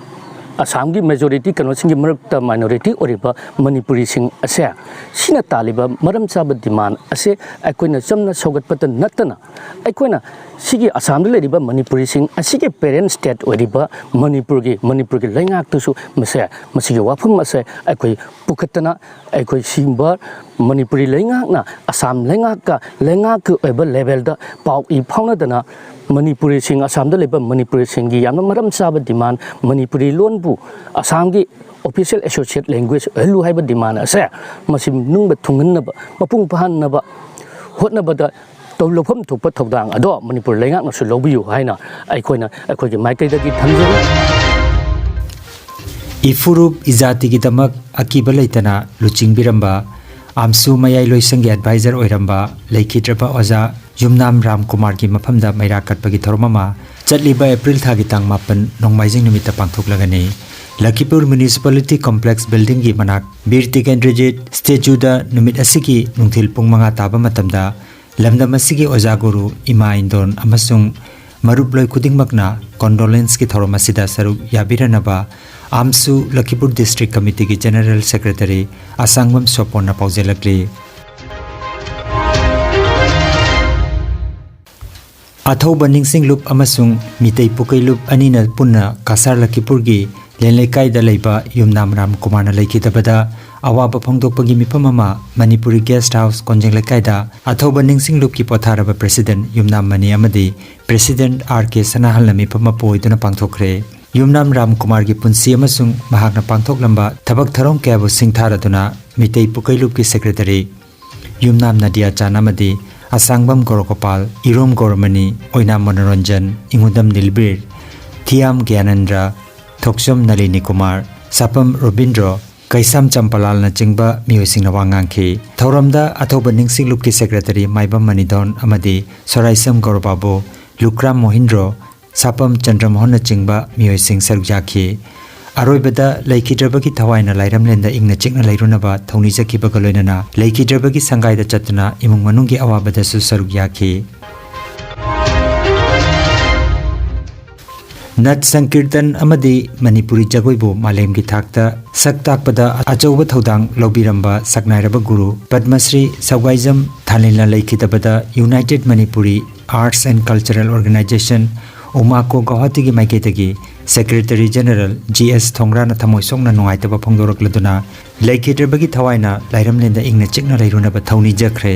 ꯑꯁꯥꯝꯒꯤ ꯃꯦꯖꯣꯔꯤꯇꯤ ꯀꯩꯅꯣꯁꯤꯡꯒꯤ ꯃꯔꯛꯇ ꯃꯥꯏꯅꯣꯔꯤꯇꯤ ꯑꯣꯏꯔꯤꯕ ꯃꯅꯤꯄꯨꯔꯤꯁꯤꯡ ꯑꯁꯦ, ꯁꯤꯅ ꯇꯥꯜꯂꯤꯕ ꯃꯔꯝ ꯆꯥꯕ ꯗꯤꯃꯥꯟ ꯑꯁꯦ ꯑꯩꯈꯣꯏꯅ ꯆꯝꯅ ꯁꯧꯒꯠꯄꯇ ꯅꯠꯇꯅ, ꯑꯩꯈꯣꯏꯅ ꯁꯤꯒꯤ ꯑꯁꯥꯝꯗ ꯂꯩꯔꯤꯕ ꯃꯅꯤꯄꯨꯔꯤꯁꯤꯡ ꯑꯁꯤꯒꯤ ꯄꯦꯔꯦꯟ ꯁ꯭ꯇꯦꯠ ꯑꯣꯏꯔꯤꯕ ꯃꯅꯤꯄꯨꯔꯒꯤ, ꯃꯅꯤꯄꯨꯔꯒꯤ ꯂꯩꯉꯥꯛꯇꯁꯨ ꯃꯁꯦ, ꯃꯁꯤꯒꯤ ꯋꯥꯐꯝ ꯑꯁꯦ ꯑꯩꯈꯣꯏ ꯄꯨꯈꯠꯇꯅ, ꯑꯩꯈꯣꯏ ꯁꯤꯒꯨꯝꯕ ꯃꯅꯤꯄꯨꯔꯤ ꯂꯩꯉꯥꯛꯅ ꯑꯁꯥꯝ ꯂꯩꯉꯥꯛꯀ, ꯂꯩꯉꯥꯛꯀꯤ ꯑꯣꯏꯕ ꯂꯦꯚꯦꯜꯗ ꯄꯥꯎ ꯏ ꯐꯥꯎꯅꯗꯅ, ꯃꯅꯤꯄꯨꯔꯤꯁꯤꯡ, ꯑꯁꯥꯝꯗ ꯂꯩꯕ ꯃꯅꯤꯄꯨꯔꯤꯁꯤꯡꯒꯤ ꯌꯥꯝꯅ ꯃꯔꯝ ꯆꯥꯕ ꯗꯤꯃꯥꯟ, ꯃꯅꯤꯄꯨꯔꯤ ꯂꯣꯟꯕꯨ ꯑꯁꯥꯝꯒꯤ ꯑꯣꯐꯤꯁꯤꯌꯦꯜ ꯑꯦꯁꯣꯁꯤꯌꯦꯠ ꯂꯦꯡꯒ꯭ꯋꯦꯖ ꯑꯣꯏꯍꯜꯂꯨ ꯍꯥꯏꯕ ꯗꯤꯃꯥꯟ ꯑꯁꯦ ꯃꯁꯤ ꯅꯤꯡꯕ ꯊꯨꯡꯍꯟꯅꯕ, ꯃꯄꯨꯡ ꯐꯥꯍꯟꯅꯕ ꯍꯣꯠꯅꯕꯗ ꯇꯧ-, ꯂꯧꯐꯝ ꯊꯣꯛꯄ ꯊꯧꯗꯥꯡ ꯑꯗꯣ ꯃꯅꯤꯄꯨꯔ ꯂꯩꯉꯥꯛꯅꯁꯨ ꯂꯧꯕꯤꯌꯨ ꯍꯥꯏꯅ ꯑꯩꯈꯣꯏꯅ ꯑꯩꯈꯣꯏꯒꯤ ꯃꯥꯏꯀꯩꯗꯒꯤ ꯊꯝꯖꯔꯤ꯫ ꯏꯐꯨꯔꯨꯞ ꯏꯖꯥꯇꯤꯒꯤꯗꯃꯛ ꯑꯀꯤꯕ ꯂꯩꯇꯅ ꯂꯨꯆꯤꯡꯕꯤꯔꯝꯕ ꯑꯥꯝꯁꯨ ꯃꯌꯥꯏ ꯂꯣꯏꯁꯪꯒꯤ ꯑꯦꯗꯚꯥꯏꯖꯔ ꯑꯣꯏꯔꯝꯕ ꯂꯩꯈꯤꯗ꯭ꯔꯕ ꯑꯣꯖꯥ ꯌꯨꯝꯅꯥꯝ ꯔꯥꯝ ꯀꯨꯃꯥꯔꯒꯤ ꯃꯐꯝꯗ ꯃꯩꯔꯥ ꯀꯠꯄꯒꯤ ꯊꯧꯔꯝ ꯑꯃ ꯆꯠꯂꯤꯕ ꯑꯦꯄ꯭ꯔꯤꯜ ꯊꯥꯒꯤ ꯇꯥꯡ ꯃꯥꯄꯟ ꯅꯣꯡꯃꯥꯏꯖꯤꯡ ꯅꯨꯃꯤꯠꯇ ꯄꯥꯡꯊꯣꯛꯂꯒꯅꯤ꯫ ꯂꯈꯤꯄꯨꯔ ꯃ꯭ꯌꯨꯅꯤꯁꯤꯄꯥꯂꯤꯇꯤ ꯀꯣꯝꯄ꯭ꯂꯦꯛꯁ ꯕꯤꯜꯗꯤꯡꯒꯤ ꯃꯅꯥꯛ ꯕꯤꯔ ꯇꯤꯀꯦꯟꯗ꯭ꯔꯖꯤꯠ ꯁ꯭ꯇꯦꯆꯨꯗ ꯅꯨꯃꯤꯠ ꯑꯁꯤꯒꯤ ꯅꯨꯡꯊꯤꯜ ꯄꯨꯡ ꯃꯉꯥ ꯇꯥꯕ ꯃꯇꯝꯗ ꯂꯝꯗꯝ ꯑꯁꯤꯒꯤ ꯑꯣꯖꯥ ꯒꯨꯔꯨ ꯏꯃꯥ ꯏꯟꯗꯣꯟ ꯑꯃꯁꯨꯡ ꯃꯔꯨꯞꯂꯣꯏ ꯈꯨꯗꯤꯡꯃꯛꯅ ꯀꯣꯟꯗꯣꯂꯦꯟꯁꯀꯤ ꯊꯧꯔꯝ ꯑꯁꯤꯗ ꯁꯔꯨꯛ ꯌꯥꯕꯤꯔꯅꯕ ꯑꯥꯝꯁꯨ ꯂꯈꯤꯄꯨꯔ ꯗꯤꯁꯇ꯭ꯔꯤꯛ ꯀꯃꯤꯇꯤꯒꯤ ꯖꯦꯅꯔꯦꯜ ꯁꯦꯀ꯭ꯔꯦꯇꯔꯤ ꯑꯁꯥꯡꯕꯝ ꯁꯣꯄꯣꯟꯅ ꯄꯥꯎꯖꯦꯜꯂꯛꯂꯤ꯫ ꯑꯊꯧꯕ ꯅꯤꯡꯁꯤꯡꯂꯨꯞ ꯑꯃꯁꯨꯡ ꯃꯤꯇꯩ ꯄꯨꯀꯩꯂꯨꯞ ꯑꯅꯤꯅ ꯄꯨꯟꯅ ꯀꯁꯥꯔ ꯂꯈꯤꯄꯨꯔꯒꯤ ꯂꯦꯟꯂꯩꯀꯥꯏꯗ ꯂꯩꯕ ꯌꯨꯝꯅꯥꯝ ꯔꯥꯝꯀꯨꯃꯥꯔꯅ ꯂꯩꯈꯤꯗꯕꯗ ꯑꯋꯥꯕ ꯐꯣꯡꯗꯣꯛꯄꯒꯤ ꯃꯤꯐꯝ ꯑꯃ ꯃꯅꯤꯄꯨꯔꯤ ꯒꯦꯁ ꯍꯥꯎꯁ ꯀꯣꯟꯖꯦꯡ ꯂꯩꯀꯥꯏꯗ ꯑꯊꯧꯕ ꯅꯤꯡꯁꯤꯡꯂꯨꯞꯀꯤ ꯄꯣꯊꯥꯔꯕ ꯄ꯭ꯔꯦꯁꯤꯗꯦꯟ ꯌꯨꯝꯅꯥꯝ ꯃꯅꯤ ꯑꯃꯗꯤ ꯄ꯭ꯔꯦꯁꯤꯗꯦꯟ ꯑꯥꯔ ꯀꯦ ꯁꯅꯥꯍꯜꯅ ꯃꯤꯐꯝ ꯃꯄꯨ ꯑꯣꯏꯗꯨꯅ ꯄꯥꯡꯊꯣꯛꯈ꯭ꯔꯦ꯫ ꯌꯨꯝꯅꯥꯝ ꯔꯥꯝꯀꯨꯃꯥꯔꯒꯤ ꯄꯨꯟꯁꯤ ꯑꯃꯁꯨꯡ ꯃꯍꯥꯛꯅ ꯄꯥꯡꯊꯣꯛꯂꯝꯕ ꯊꯕꯛ ꯊꯧꯔꯝ ꯀꯌꯥꯕꯨ ꯁꯤꯡꯊꯥꯔꯗꯨꯅ ꯃꯤꯇꯩ ꯄꯨꯀꯩꯂꯨꯞꯀꯤ ꯁꯦꯀ꯭ꯔꯦꯇꯔꯤ ꯌꯨꯝꯅꯥꯝ ꯅꯗꯤꯌꯥ ꯆꯥꯟ ꯑꯃꯗꯤ ꯑꯁꯥꯡꯕꯝ ꯒꯣꯔꯣꯒꯣꯄꯥꯜ, ꯏꯔꯣꯝ ꯒꯣꯔꯃꯅꯤ, ꯑꯣꯏꯅꯥꯝ ꯃꯅꯣꯔꯟꯖꯟ, ꯏꯉꯨꯗꯝ ꯅꯤꯜꯕꯤꯔ, ꯊꯤꯌꯥꯝ ꯒ꯭ꯌꯥꯅꯦꯟꯗ꯭ꯔ, ꯊꯣꯛꯆꯣꯝ ꯅꯂꯤꯅꯤ ꯀꯨꯃꯥꯔ, ꯁꯥꯄꯝ ꯔꯣꯕꯤꯟꯗ꯭ꯔꯣ, ꯀꯩꯁꯥꯝ ꯆꯝꯄꯂꯥꯜꯅꯆꯤꯡꯕ ꯃꯤꯑꯣꯏꯁꯤꯡꯅ ꯋꯥ ꯉꯥꯡꯈꯤ꯫ ꯊꯧꯔꯝꯗ ꯑꯊꯧꯕ ꯅꯤꯡꯁꯤꯡꯂꯨꯞꯀꯤ ꯁꯦꯀ꯭ꯔꯦꯇꯔꯤ ꯃꯥꯏꯕꯝ ꯃꯅꯤꯗꯣꯟ ꯑꯃꯗꯤ ꯁꯣꯔꯥꯏꯁꯝ ꯒꯣꯔꯕꯥꯕꯨ, ꯂꯨꯀ꯭ꯔꯥꯝ ꯃꯣꯍꯤꯟꯗ꯭ꯔꯣ, ꯁꯥꯄꯝ ꯆꯟꯗ꯭ꯔꯃꯣꯍꯟꯅꯆꯤꯡꯕ ꯃꯤꯑꯣꯏꯁꯤꯡ ꯁꯔꯨꯛ ꯌꯥꯈꯤ꯫ ꯑꯔꯣꯏꯕꯗ ꯂꯩꯈꯤꯗ꯭ꯔꯕꯒꯤ ꯊꯋꯥꯏꯅ ꯂꯥꯏꯔꯝꯂꯦꯟꯗ ꯏꯪꯅ ꯆꯤꯛꯅ ꯂꯩꯔꯨꯅꯕ ꯊꯧꯅꯤꯖꯈꯤꯕꯒ ꯂꯣꯏꯅꯅ ꯂꯩꯈꯤꯗ꯭ꯔꯕꯒꯤ ꯁꯪꯒꯥꯏꯗ ꯆꯠꯇꯨꯅ ꯏꯃꯨꯡ ꯃꯅꯨꯡꯒꯤ ꯑꯋꯥꯕꯗꯁꯨ ꯁꯔꯨꯛ ꯌꯥꯈꯤ꯫ ꯅꯠ ꯁꯪꯀꯤꯔꯇꯟ ꯑꯃꯗꯤ ꯃꯅꯤꯄꯨꯔꯤ ꯖꯒꯣꯏꯕꯨ ꯃꯥꯂꯦꯝꯒꯤ ꯊꯥꯛꯇ ꯁꯛ ꯇꯥꯛꯄꯗ ꯑꯆꯧꯕ ꯊꯧꯗꯥꯡ ꯂꯧꯕꯤꯔꯝꯕ ꯁꯛꯅꯥꯏꯔꯕ ꯒꯨꯔꯨ Padma Shri ꯁꯧꯒꯥꯏꯖꯝ ꯊꯥꯅꯤꯜꯅ ꯂꯩꯈꯤꯗꯕꯗ United Manipuri Arts and Cultural Organization, ꯎꯃꯥꯀꯣ ꯒꯧꯍꯥꯇꯤꯒꯤ ꯃꯥꯏꯀꯩꯗꯒꯤ Secretary General G S ꯊꯣꯡꯒ꯭ꯔꯥꯅ ꯊꯃꯣꯏ ꯁꯣꯛꯅ ꯅꯨꯡꯉꯥꯏꯇꯕ ꯐꯣꯡꯗꯣꯔꯛꯂꯗꯨꯅ, ꯂꯩꯈꯤꯗ꯭ꯔꯕꯒꯤ ꯊꯋꯥꯏꯅ ꯂꯥꯏꯔꯝꯂꯦꯟꯗ ꯏꯪꯅ ꯆꯤꯛꯅ ꯂꯩꯔꯨꯅꯕ ꯊꯧꯅꯤꯖꯈ꯭ꯔꯦ꯫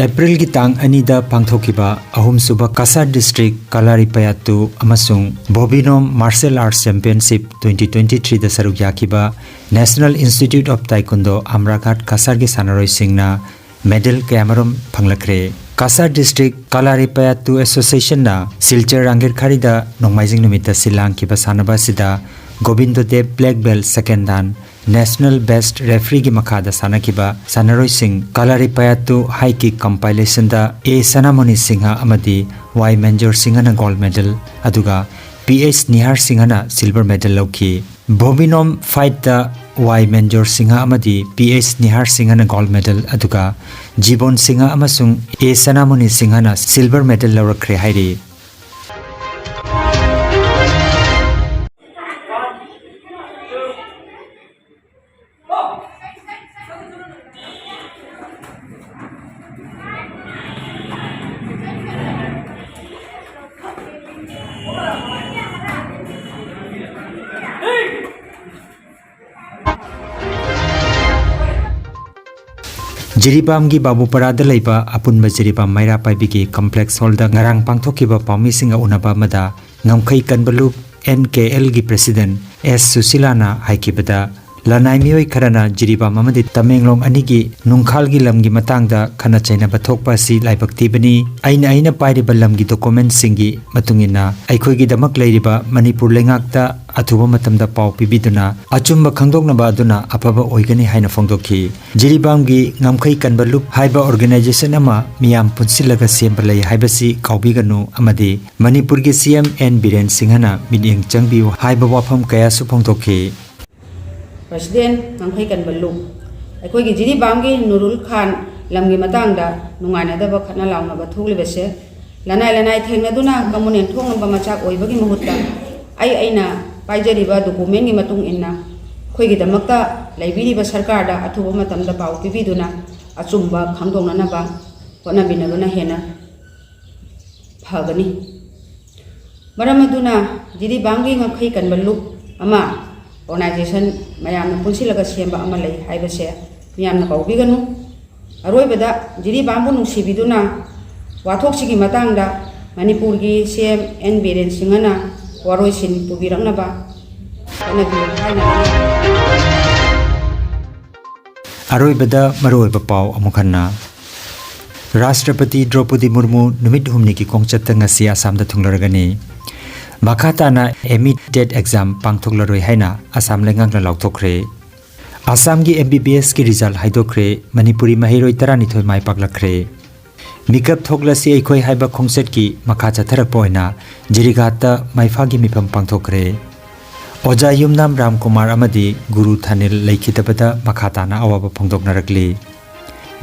ꯑꯦꯄ꯭ꯔꯤꯜꯒꯤ ꯇꯥꯡ ꯑꯅꯤꯗ ꯄꯥꯡꯊꯣꯛꯈꯤꯕ ꯑꯍꯨꯝꯁꯨꯕ ꯀꯁꯥꯔ ꯗꯤꯁꯇ꯭ꯔꯤꯛ ꯀꯂꯥꯔꯤꯄꯌꯥꯠꯇꯨ ꯑꯃꯁꯨꯡ ꯕꯣꯕꯤꯅꯣꯝ ꯃꯥꯔꯁꯦꯜ ꯑꯥꯔꯠꯁ ꯆꯦꯝꯄꯤꯌꯟꯁꯤꯞ twenty twenty-threeꯗ ꯁꯔꯨꯛ ꯌꯥꯈꯤꯕ National Institute of Taekwondo ꯑꯝꯔꯥꯒꯥꯠ ꯀꯁꯥꯔꯒꯤ ꯁꯥꯟꯅꯔꯣꯏꯁꯤꯡꯅ ꯃꯦꯗꯜ ꯀꯌꯥꯃꯔꯨꯝ ꯐꯪꯂꯛꯈ꯭ꯔꯦ꯫ ꯀꯁꯥꯔ ꯗꯤꯁꯇ꯭ꯔꯤꯛ ꯀꯂꯥꯔꯤꯄꯌꯥꯠꯇꯨ ꯑꯦꯁꯣꯁꯤꯌꯦꯁꯟꯅ ꯁꯤꯜꯆꯔ ꯔꯥꯡꯒꯤꯔ ꯈꯥꯔꯤꯗ ꯅꯣꯡꯃꯥꯏꯖꯤꯡ ꯅꯨꯃꯤꯠꯇ ꯁꯤꯜ ꯂꯥꯡꯈꯤꯕ ꯁꯥꯟꯅꯕ ꯑꯁꯤꯗ ꯒꯣꯕꯤꯟꯗꯣ ꯗꯦꯕ ꯕ꯭ꯂꯦꯛ ꯕꯦꯜ ꯁꯦꯀꯦꯟ ꯗꯥꯟ, ꯅꯦꯁꯅꯦꯜ ꯕꯦꯁ꯭ꯠ ꯔꯦꯐ꯭ꯔꯤꯒꯤ ꯃꯈꯥꯗ ꯁꯥꯟꯅꯈꯤꯕ ꯁꯥꯟꯅꯔꯣꯏꯁꯤꯡ ꯀꯂꯥꯔꯤꯄꯌꯥꯠꯇꯨ ꯍꯥꯏ ꯀꯤꯛ ꯀꯝꯄꯥꯏꯂꯦꯁꯟꯗ ꯑꯦ ꯁꯅꯥꯃꯣꯅꯤ ꯁꯤꯡꯍ ꯑꯃꯗꯤ ꯋꯥꯏ ꯃꯦꯟꯖꯣꯔ ꯁꯤꯡꯍꯅ ꯒꯣꯜꯗ ꯃꯦꯗꯜ, ꯑꯗꯨꯒ ꯄꯤ ꯑꯩꯆ ꯅꯤꯍꯥꯔ ꯁꯤꯡꯍꯅ ꯁꯤꯜꯚꯔ ꯃꯦꯗꯜ ꯂꯧꯈꯤ꯫ ꯕꯣꯕꯤꯅꯣꯝ ꯐꯥꯏꯠꯇ ꯋꯥꯏ ꯃꯦꯟꯖꯣꯔ ꯁꯤꯡꯍ ꯑꯃꯗꯤ ꯄꯤ ꯑꯩꯆ ꯅꯤꯍꯥꯔ ꯁꯤꯡꯍꯅ ꯒꯣꯜꯗ ꯃꯦꯗꯜ, ꯑꯗꯨꯒ ꯖꯤꯕꯣꯟ ꯁꯤꯡꯍ ꯑꯃꯁꯨꯡ ꯑꯦ ꯁꯅꯥꯃꯣꯅꯤ ꯁꯤꯡꯍꯅ ꯁꯤꯜꯚꯔ ꯃꯦꯗꯜ ꯂꯧꯔꯛꯈ꯭ꯔꯦ ꯍꯥꯏꯔꯤ꯫ ꯖꯤꯔꯤꯕꯥꯝꯒꯤ ꯕꯥꯕꯨꯄꯔꯥꯗ ꯂꯩꯕ ꯑꯄꯨꯟꯕ ꯖꯤꯔꯤꯕꯥꯝ ꯃꯩꯔꯥ ꯄꯥꯏꯕꯤꯒꯤ ꯀꯝꯄ꯭ꯂꯦꯛꯁ ꯍꯣꯜꯗ ꯉꯔꯥꯡ ꯄꯥꯡꯊꯣꯛꯈꯤꯕ ꯄꯥꯎꯃꯤꯁꯤꯡꯒ ꯎꯅꯕ ꯑꯃꯗ ꯉꯝꯈꯩ ꯀꯟꯕ ꯂꯨꯞ, ꯑꯦꯟ ꯀꯦ ꯑꯦꯜꯒꯤ ꯄ꯭ꯔꯦꯁꯤꯗꯦꯟꯠ ꯑꯦꯁ ꯁꯨꯁꯤꯂꯥꯅ ꯍꯥꯏꯈꯤꯕꯗ, ꯂꯅꯥꯏ ꯃꯤꯑꯣꯏ ꯈꯔꯅ ꯖꯤꯔꯤꯕꯥꯝ ꯑꯃꯗꯤ ꯇꯃꯦꯡꯂꯣꯡ ꯑꯅꯤꯒꯤ ꯅꯨꯡꯈꯥꯜꯒꯤ ꯂꯝꯒꯤ ꯃꯇꯥꯡꯗ ꯈꯠꯅ ꯆꯩꯅꯕ ꯊꯣꯛꯄ ꯑꯁꯤ ꯂꯥꯏꯕꯛ ꯊꯤꯕꯅꯤ꯫ ꯑꯩꯅ, ꯑꯩꯅ ꯄꯥꯏꯔꯤꯕ ꯂꯝꯒꯤ ꯗꯣꯀꯨꯃꯦꯟꯠꯁꯤꯡꯒꯤ ꯃꯇꯨꯡ ꯏꯟꯅ ꯑꯩꯈꯣꯏꯒꯤꯗꯃꯛ ꯂꯩꯔꯤꯕ ꯃꯅꯤꯄꯨꯔ ꯂꯩꯉꯥꯛꯇ ꯑꯊꯨꯕ ꯃꯇꯝꯗ ꯄꯥꯎ ꯄꯤꯕꯤꯗꯨꯅ ꯑꯆꯨꯝꯕ ꯈꯪꯗꯣꯛꯅꯕ ꯑꯗꯨꯅ ꯑꯐꯕ ꯑꯣꯏꯒꯅꯤ ꯍꯥꯏꯅ ꯐꯣꯡꯗꯣꯛꯈꯤ꯫ ꯖꯤꯔꯤꯕꯥꯝꯒꯤ ꯉꯝꯈꯩ ꯀꯟꯕ ꯂꯨꯞ ꯍꯥꯏꯕ ꯑꯣꯔꯒꯅꯥꯏꯖꯦꯁꯟ ꯑꯃ ꯃꯤꯌꯥꯝ ꯄꯨꯟꯁꯤꯜꯂꯒ ꯁꯦꯝꯕ ꯂꯩ ꯍꯥꯏꯕꯁꯤ ꯀꯥꯎꯕꯤꯒꯅꯨ ꯑꯃꯗꯤ ꯃꯅꯤꯄꯨꯔꯒꯤ ꯁꯤ ꯑꯦꯝ ꯑꯦꯟ ꯕꯤꯔꯦꯟ ꯁꯤꯡꯍꯅ ꯃꯤꯠꯌꯦꯡ ꯆꯪꯕꯤꯌꯨ ꯍꯥꯏꯕ ꯋꯥꯐꯝ ꯀꯌꯥꯁꯨ ꯐꯣꯡꯗꯣꯛꯈꯤ꯫ ꯄ꯭ꯔꯁꯤꯗꯦꯟꯠ ꯉꯝꯈꯩ ꯀꯟꯕ ꯂꯨꯞ, ꯑꯩꯈꯣꯏꯒꯤ ꯖꯤꯔꯤꯕꯥꯝꯒꯤ ꯅꯨꯔꯨꯜ ꯈꯥꯟ ꯂꯝꯒꯤ ꯃꯇꯥꯡꯗ ꯅꯨꯡꯉꯥꯏꯅꯗꯕ ꯈꯠꯅ ꯂꯥꯎꯅꯕ ꯊꯣꯛꯂꯤꯕꯁꯦ ꯂꯅꯥꯏ ꯂꯅꯥꯏ ꯊꯦꯡꯅꯗꯨꯅ ꯀꯃꯟ ꯌꯦꯟꯊꯣꯛꯅꯕ ꯃꯆꯥꯛ ꯑꯣꯏꯕꯒꯤ ꯃꯍꯨꯠꯇ ꯑꯩ ꯑꯩꯅ ꯄꯥꯏꯖꯔꯤꯕ ꯗꯣꯀꯨꯃꯦꯟꯒꯤ ꯃꯇꯨꯡ ꯏꯟꯅ ꯑꯩꯈꯣꯏꯒꯤꯗꯃꯛꯇ ꯂꯩꯕꯤꯔꯤꯕ ꯁꯔꯀꯥꯔꯗ ꯑꯊꯨꯕ ꯃꯇꯝꯗ ꯄꯥꯎ ꯄꯤꯕꯤꯗꯨꯅ ꯑꯆꯨꯝꯕ ꯈꯪꯗꯣꯛꯅꯅꯕ ꯍꯣꯠꯅꯕꯤꯅꯕꯅ ꯍꯦꯟꯅ ꯐꯒꯅꯤ꯫ ꯃꯔꯝ ꯑꯗꯨꯅ ꯖꯤꯔꯤꯕꯥꯝꯒꯤ ꯉꯝꯈꯩ ꯀꯟꯕ ꯂꯨꯞ ꯑꯃ ꯑꯣꯔꯒꯅꯥꯏꯖꯦꯁꯟ ꯃꯌꯥꯝꯅ ꯄꯨꯟꯁꯤꯜꯂꯒ ꯁꯦꯝꯕ ꯑꯃ ꯂꯩ ꯍꯥꯏꯕꯁꯦ ꯃꯤꯌꯥꯝꯅ ꯀꯥꯎꯕꯤꯒꯅꯨ꯫ ꯑꯔꯣꯏꯕꯗ ꯖꯤꯔꯤꯕꯥꯝꯕꯨ ꯅꯨꯡꯁꯤꯕꯤꯗꯨꯅ ꯋꯥꯊꯣꯛꯁꯤꯒꯤ ꯃꯇꯥꯡꯗ ꯃꯅꯤꯄꯨꯔꯒꯤ ꯁꯤ ꯑꯦꯝ ꯑꯦꯟ ꯕꯤꯔꯦꯟ ꯁꯤꯡꯍꯅ ꯋꯥꯔꯣꯏꯁꯤꯟ ꯄꯨꯕꯤꯔꯛꯅꯕ ꯍꯣꯠꯅꯕꯤꯌꯨ ꯍꯥꯏꯅ ꯑꯔꯣꯏꯕꯗ ꯃꯔꯨꯑꯣꯏꯕ ꯄꯥꯎ ꯑꯃꯨꯛ ꯍꯟꯅ꯫ ꯔꯥꯁꯇ꯭ꯔꯄꯇꯤ ꯗ꯭ꯔꯧꯄꯗꯤ ꯃꯨꯔꯃꯨ ꯅꯨꯃꯤꯠ ꯍꯨꯝꯅꯤꯒꯤ ꯈꯣꯡꯆꯠꯇ ꯉꯁꯤ ꯑꯁꯥꯝꯗ ꯊꯨꯡꯂꯔꯒꯅꯤ꯫ ꯃꯈꯥ ꯇꯥꯅ ꯑꯦꯃꯤꯠ ꯇꯦꯠ ꯑꯦꯛꯖꯥꯝ ꯄꯥꯡꯊꯣꯛꯂꯔꯣꯏ ꯍꯥꯏꯅ ꯑꯁꯥꯝ ꯂꯩꯉꯥꯛꯅ ꯂꯥꯎꯊꯣꯛꯈ꯭ꯔꯦ꯫ ꯑꯁꯥꯝꯒꯤ ꯑꯦꯝ ꯕꯤ ꯕꯤ ꯑꯦꯁꯀꯤ ꯔꯤꯖꯜ ꯍꯥꯏꯗꯣꯛꯈ꯭ꯔꯦ꯫ ꯃꯅꯤꯄꯨꯔꯤ ꯃꯍꯩꯔꯣꯏ ꯇꯔꯥꯅꯤꯊꯣꯏ ꯃꯥꯏ ꯄꯥꯛꯂꯛꯈ꯭ꯔꯦ꯫ ꯃꯤꯀꯞ ꯊꯣꯛꯂꯁꯤ ꯑꯩꯈꯣꯏ ꯍꯥꯏꯕ ꯈꯣꯡꯆꯠꯀꯤ ꯃꯈꯥ ꯆꯠꯊꯔꯛꯄ ꯑꯣꯏꯅ ꯖꯤꯔꯤꯘꯥꯠꯇ ꯃꯩꯐꯥꯒꯤ ꯃꯤꯐꯝ ꯄꯥꯡꯊꯣꯛꯈ꯭ꯔꯦ꯫ ꯑꯣꯖꯥ ꯌꯨꯝꯅꯥꯝ ꯔꯥꯝꯀꯨꯃꯥꯔ ꯑꯃꯗꯤ ꯒꯨꯔꯨ ꯊꯥꯅꯤꯜ ꯂꯩꯈꯤꯗꯕꯗ ꯃꯈꯥ ꯇꯥꯅ ꯑꯋꯥꯕ ꯐꯣꯡꯗꯣꯛꯅꯔꯛꯂꯤ꯫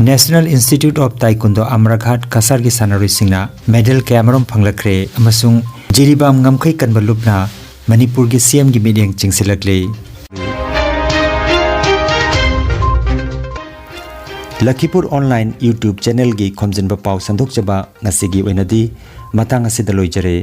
ꯅꯦꯁꯅꯦꯜ ꯏꯟꯁꯇꯤꯇ꯭ꯌꯨꯠ ꯑꯣꯐ ꯇꯥꯏꯀꯨꯟꯗꯣ ꯑꯃꯔꯥꯘꯥꯠ ꯀꯁꯥꯔꯒꯤ ꯁꯥꯟꯅꯔꯣꯏꯁꯤꯡꯅ ꯃꯦꯗꯜ ꯀꯌꯥꯃꯔꯨꯝ ꯐꯪꯂꯛꯈ꯭ꯔꯦ ꯑꯃꯁꯨꯡ ꯖꯤꯔꯤꯕꯥꯝ ꯉꯝꯈꯩ ꯀꯟꯕ ꯂꯨꯞꯅ ꯃꯅꯤꯄꯨꯔꯒꯤ ꯁꯤ ꯑꯦꯝꯒꯤ ꯃꯤꯠꯌꯦꯡ ꯆꯤꯡꯁꯤꯜꯂꯛꯂꯤ꯫ ꯂꯈꯤꯄꯨꯔ ꯑꯣꯟꯂꯥꯏꯟ YouTube ꯆꯦꯅꯦꯜꯒꯤ ꯈꯣꯝꯖꯤꯟꯕ ꯄꯥꯎ ꯁꯟꯗꯣꯛꯆꯕ ꯉꯁꯤꯒꯤ ꯑꯣꯏꯅꯗꯤ ꯃꯇꯥꯡ ꯑꯁꯤꯗ ꯂꯣꯏꯖꯔꯦ꯫